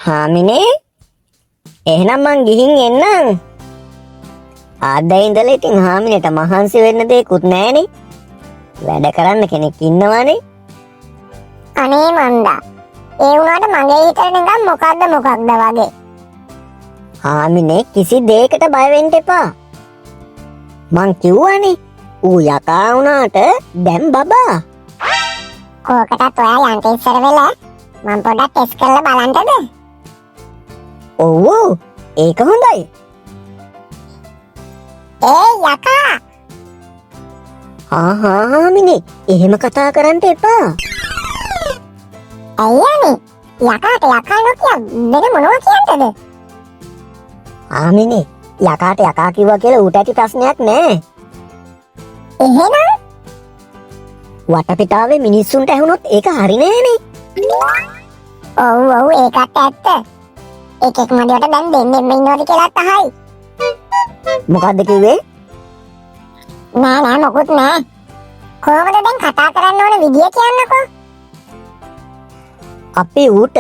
හාමිනේ, එහෙනම් මං ගිහින් එන්නම්. අද ඉඳලා ඉතින් හාමිනේට මහන්සි වෙන්න දෙයක්වත් නෑනේ. වැඩ කරන්න කෙනෙක් ඉන්නවනේ. අනේ මන්දා. ඒ වුණාට මගේ හිතට නිකන් මොකද්ද මොකක්ද වගේ. හාමිනේ, කිසි දෙයකට බය වෙන්න එපා. මං කිව්වනේ ඌ යකා වුණාට දැන් බබා. කෝකටත් ඔයා යන්ට ඉස්සර වෙලා මං පොඩ්ඩක් ටෙස්ට් කරලා බලන්නද? ඔව් ඔව්, ඒක හොඳයි. ඒ යකා. හා හා හාමිනේ, එහෙම කතා කරන්න එපා. ඇයි අනේ? යකාට යකා නොකිය වෙන මොනවා කියන්නද? හාමිනේ, යකාට යකා කිව්වා කියලා ඌට ඇති ප්‍රශ්නයක් නෑ. එහෙනම්? වටපිටාවේ මිනිස්සුන්ට ඇහුනොත් ඒක හරි නෑනේ. ඔව් ඔව්, ඒකත් ඇත්ත. එකෙක් මඩියට දැන් දෙන්නෙම ඉන්නවද කියලාත් අහයි. මොකද්ද කිව්වේ? නෑ නෑ, මොකුත් නෑ. කොහොමද දැන් කතා කරන්න ඕන විදිය කියන්නකෝ? අපි ඌට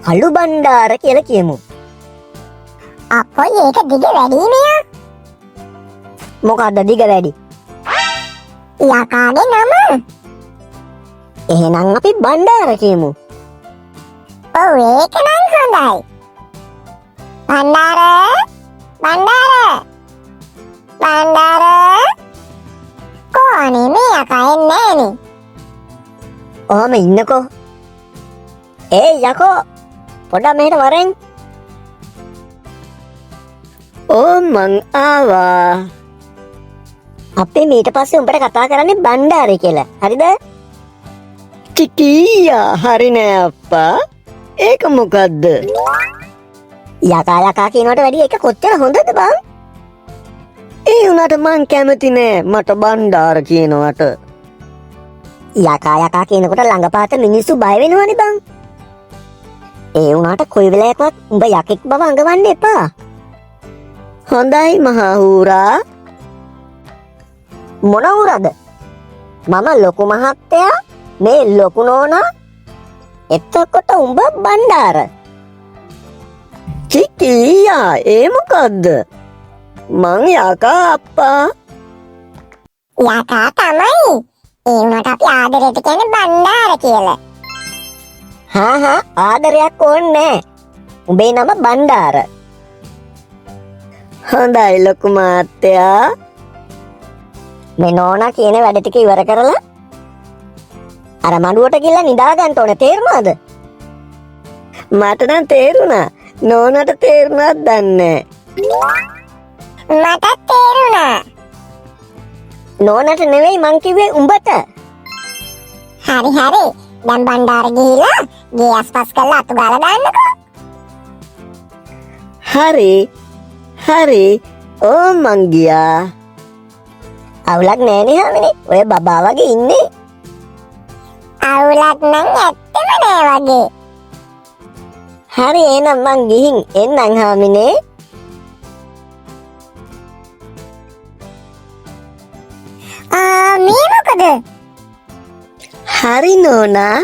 කළු බණ්ඩාර කියලා කියමු. අපොයි, ඒක දිග වැඩි මෙයා. මොකද්ද දිග වැඩි? යකාගේ නම. එහෙනම් අපි බණ්ඩාර කියමු. ඔව්, ඒක නම් හොඳයි. බණ්ඩාර, බණ්ඩාර, බණ්ඩාර. කෝ අනේ, මේ යකා එන්නේ නෑනේ. ඔහම ඉන්නකෝ. ඒ යකෝ, පොඩ්ඩක් මෙහෙට වරෙන්. ඕ, මං ආවා. අපි මීට පස්සේ උඹට කතා කරන්නේ බණ්ඩාරේ කියලා. හරිද? චිකීයා, හරි නෑ අප්පා. ඒක මොකද්ද? යකා යකා කියනවට වැඩිය ඒක කොච්චර හොඳද බං? ඒ වුණාට මං කැමති නෑ මට බණ්ඩාර කියනවට. යකා යකා කියනකොට ළඟපාත මිනිස්සු බය වෙනවනේ බං. ඒ වුණාට කොයි වෙලාවකවත් උඹ යකෙක් බව අඟවන්න එපා. හොඳයි මහා හූරා. මොන හූරාද? මම ලොකු මහත්තයා, මේ ලොකු නෝනා, එතකොට උඹ බණ්ඩාර. චිකීයා, ඒ මොකද්ද? මං යකා අප්පා. යකා තමයි. ඒ වුණාට අපි ආදරයට කියන්නේ බණ්ඩාර කියලා. හා හා, ආදරයක් ඕනේ නෑ. උඹේ නම බණ්ඩාර. හොඳයි ලොකු මහත්තයා. මේ නෝනා කියන වැඩ ටික ඉවර කරලා අර මඩුවට ගිහලා නිදා ගන්න ඕනේ, තේරුණාද? මට නම් තේරුණා. නෝනාට තේරුණාද දන්නේ. මටත් තේරුණා. නෝනාට නෙවෙයි, මං කිව්වේ උඹට. හරි හරි. දැන් බණ්ඩාර ගිහිලා ගේ අස්පස් කරලා අතු ගාලා දාන්නකෝ. හරි හරි, ඕ මං ගියා. අවුලක් නෑනේ හාමිනේ. ඔය බබා වගේ ඉන්නේ. අවුලක් නම් ඇත්තම නෑ වගේ. හරි, එහෙනම් මං ගිහින් එන්නම් හාමිනේ. ආ, මේ මොකද? හරි නෝනා.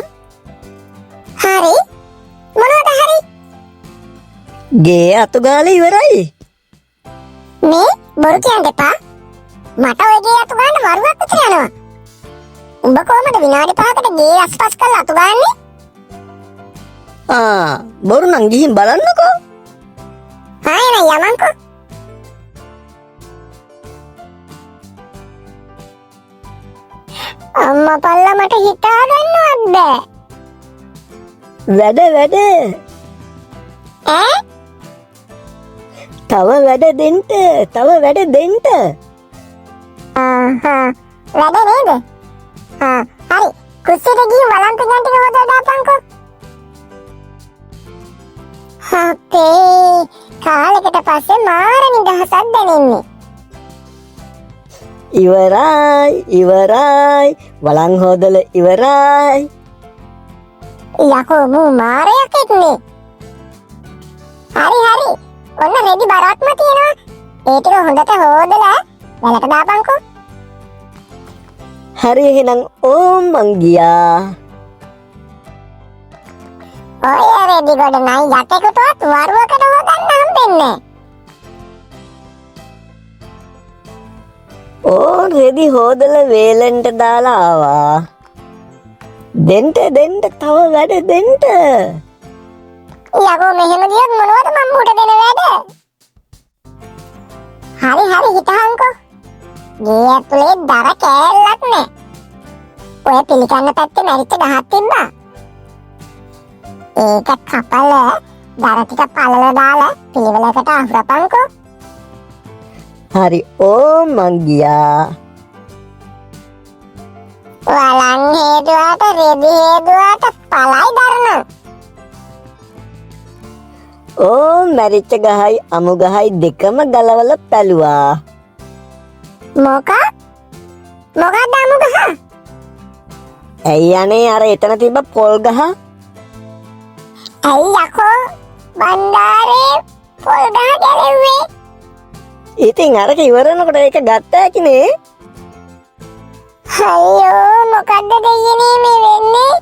හරි? මොනවද හරි? ගේ අතු ගාලා ඉවරයි. මේ බොරු කියන්න එපා. මට ඔය ගේ අතු ගන්න වරුවක් විතර යනවා. උඹ කොහමද විනාඩි 5කට ගේ අස්පස් කරලා අතු ගන්නේ? ආ, බොරු නම් ගිහින් බලන්නකෝ. ආ, එහෙනම් යමන්කෝ. අම්මා පල්ලා, මට හිතා ගන්නවත් බෑ. වැඩ වැඩ. ඈ? තව වැඩ දෙන්න, තව වැඩ දෙන්න. ආහා, වැඩ නේද? ආ හරි, කුස්සියට ගිහින් වළං පිඟන් ටික හොදලා දාපන්කෝ. අපේ කාලෙකට පස්සේ මාර නිදහසක් දැනෙන්නේ. ඉවරයි ඉවරයි, වළං හොදලා ඉවරයි. යකෝ, මූ මාරයක් එක්නේ. හරි හරි, ඔන්න රෙදි බරක්ම තියෙනවා. ඒ ටික හොඳට හොදලා වැලට දාපන්කෝ. හරි, එහෙනම් ඕම් මං ගියා. ඔය රෙදි ගොඩ නම් යකෙකුටවත් වරුවකට හොදන්න හම්බෙන්නේ නෑ. ඕන් රෙදි හොදලා වේලෙන්ට දාලා ආවා. දෙන්න දෙන්න තව වැඩ දෙන්න. යකෝ මෙහෙම ගියොත් මොනවද මං මුට දෙන වැඩ? හරි හරි හිතහන්කෝ. ගේ ඇතුලේ දර කෑල්ලක් නෑ. ඔය පිළිකන්න පැත්තේ මැරිච්ච ගහක් තිබ්බා. ඒක කපලා දර ටික පළල දාලා පිළිවෙලකට අහුරපන්කෝ. හරි ඕ මං ගියා. වලන් හේදුවාට රෙදි හේදුවාට පළයි දරන. ඕ මැරිච්ච ගහයි අමු ගහයි දෙකම ගලවලා පැලුවා. මොකක්? මොකක්ද අමු ගහ? ඇයි අනේ අර එතන තිබ්බ පොල් ගහ? ඇයි යකෝ බණ්ඩාරේ පොල් ගහ ගැලෙව්වේ? ඉතින් අරක ඉවර වෙනකොට ඒක ගත්ත හැකිනේ. අයියෝ මොකද්ද දෙයියනේ මේ වෙන්නේ?